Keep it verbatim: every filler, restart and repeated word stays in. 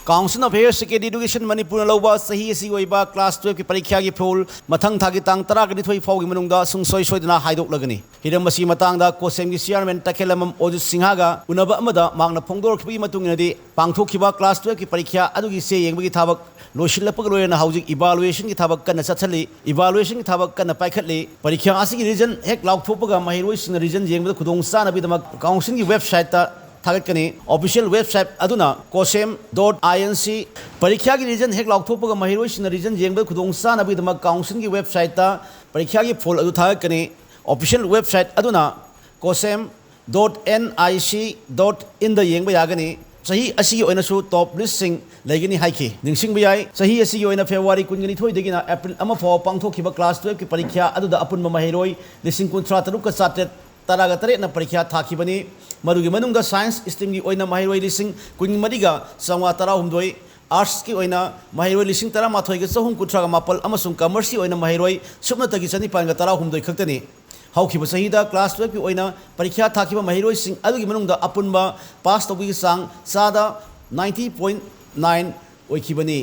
Council of Higher Secondary Education ꯃꯅꯤꯄꯨꯔꯅ ꯂꯧꯕ ꯆꯍꯤ ꯑꯁꯤꯒꯤ ꯑꯣꯏꯕ class twelve ꯀꯤ ꯄꯔꯤꯈ꯭ꯌꯥꯒꯤ ꯐꯣꯜ ꯃꯊꯪ ꯊꯥꯒꯤ ꯇꯥꯡ ꯇꯔꯥꯒ ꯅꯤꯊꯣꯏ ꯐꯥꯎꯒꯤ ꯃꯅꯨꯡꯗ ꯁꯨꯡꯁꯣꯏ ꯁꯣꯏꯗꯅ ꯍꯥꯏꯗꯣꯛꯂꯒꯅꯤ꯫ ꯍꯤꯔꯝ ꯑꯁꯤꯒꯤ ꯃꯇꯥꯡꯗ ꯀꯣꯁꯦꯝꯒꯤ chairman ꯇꯈꯦꯜꯂꯝꯕꯝ ꯑꯣꯖꯤꯠ ꯁꯤꯡꯍꯒ ꯎꯅꯕ ꯑꯃꯗ ꯃꯍꯥꯛꯅ ꯐꯣꯡꯗꯣꯔꯛꯈꯤꯕꯒꯤ ꯃꯇꯨꯡ ꯏꯟꯅꯗꯤ, ꯄꯥꯡꯊꯣꯛꯈꯤꯕ class twelve ꯀꯤ ꯄꯔꯤꯈ꯭ꯌꯥ ꯑꯗꯨꯒꯤ ꯆꯦ ꯌꯦꯡꯕꯒꯤ ꯊꯕꯛ ꯂꯣꯏꯁꯤꯜꯂꯛꯄꯒ ꯂꯣꯏꯅꯅ ꯍꯧꯖꯤꯛ evaluation ꯒꯤ ꯊꯕꯛ ꯀꯟꯅ ꯆꯠꯊꯜꯂꯤ꯫ Evaluation ꯒꯤ ꯊꯕꯛ ꯀꯟꯅ ꯄꯥꯏꯈꯠꯂꯤ꯫ ꯄꯔꯤꯈ꯭ꯌꯥ ꯑꯁꯤꯒꯤ result ꯍꯦꯛ ꯂꯥꯎꯊꯣꯛꯄꯒ ꯃꯍꯩꯔꯣꯏꯁꯤꯡꯅ result ꯌꯦꯡꯕꯗ ꯈꯨꯗꯣꯡ ꯆꯥꯅꯕꯒꯤꯗꯃꯛ council ꯒꯤ website ꯇ ꯊꯥꯒꯠꯀꯅꯤ꯫ Official website ꯑꯗꯨꯅ COSEM dot I N C꯫ ꯄꯔꯤꯈ꯭ꯌꯥꯒꯤ result ꯍꯦꯛ ꯂꯥꯎꯊꯣꯛꯄꯒ ꯃꯍꯩꯔꯣꯏꯁꯤꯡꯅ result ꯌꯦꯡꯕꯗ ꯈꯨꯗꯣꯡ ꯆꯥꯅꯕꯒꯤꯗꯃꯛ council ꯒꯤ website ꯇ ꯄꯔꯤꯈ꯭ꯌꯥꯒꯤ ꯐꯣꯜ ꯑꯗꯨ ꯊꯥꯒꯠꯀꯅꯤ꯫ Official website ꯑꯗꯨꯅ COSEM dot N I C dot in ꯗ ꯌꯦꯡꯕ ꯌꯥꯒꯅꯤ꯫ ꯆꯍꯤ ꯑꯁꯤꯒꯤ ꯑꯣꯏꯅꯁꯨ top list ꯁꯤꯡ ꯂꯩꯒꯅꯤ ꯍꯥꯏꯈꯤ꯫ ꯅꯤꯡꯁꯤꯡꯕ ꯌꯥꯏ, ꯆꯍꯤ ꯑꯁꯤꯒꯤ ꯑꯣꯏꯅ February ꯀꯨꯟꯒ ꯅꯤꯊꯣꯏꯗꯒꯤꯅ April ꯑꯃ ꯐꯥꯎꯕ ꯄꯥꯡꯊꯣꯛꯈꯤꯕ class twelve ꯀꯤ ꯄꯔꯤꯈ꯭ꯌꯥ ꯑꯗꯨꯗ ꯑꯄꯨꯟꯕ ꯃꯍꯩꯔꯣꯏ ꯂꯤꯁꯤꯡ ꯀꯨꯟꯊ꯭ꯔꯥ ꯇꯔꯨꯛꯀ ꯆꯥꯇ꯭ꯔꯦꯠ ꯇꯔꯥꯒ ꯇꯔꯦꯠꯅ ꯄꯔꯤꯈ꯭ꯌꯥ ꯊꯥꯈꯤꯕꯅꯤ꯫ ꯃꯗꯨꯒꯤ ꯃꯅꯨꯡꯗ science stream ꯒꯤ ꯑꯣꯏꯅ ꯃꯍꯩꯔꯣꯏ ꯂꯤꯁꯤꯡ ꯀꯨꯟꯃꯔꯤꯒ ꯆꯥꯝꯃꯉꯥ ꯇꯔꯥꯍꯨꯝꯗꯣꯏ, arts ꯀꯤ ꯑꯣꯏꯅ ꯃꯍꯩꯔꯣꯏ ꯂꯤꯁꯤꯡ ꯇꯔꯥꯃꯥꯊꯣꯏꯒ ꯆꯍꯨꯝ ꯀꯨꯟꯊ꯭ꯔꯥꯒ ꯃꯥꯄꯜ ꯑꯃꯁꯨꯡ commerce ꯀꯤ ꯑꯣꯏꯅ ꯃꯍꯩꯔꯣꯏ ꯁꯨꯞꯅꯇꯒꯤ ꯆꯅꯤꯄꯥꯟꯒ ꯇꯔꯥꯍꯨꯝꯗꯣꯏ ꯈꯛꯇꯅꯤ꯫ ꯍꯧꯈꯤꯕ ꯆꯍꯤꯗ class twelve ꯀꯤ ꯑꯣꯏꯅ ꯄꯔꯤꯈ꯭ꯌꯥ ꯊꯥꯈꯤꯕ ꯃꯍꯩꯔꯣꯏꯁꯤꯡ ꯑꯗꯨꯒꯤ ꯃꯅꯨꯡꯗ ꯑꯄꯨꯟꯕ pass ꯇꯧꯕꯒꯤ ꯆꯥꯡ ꯆꯥꯗ ninety point nine ꯑꯣꯏꯈꯤꯕꯅꯤ꯫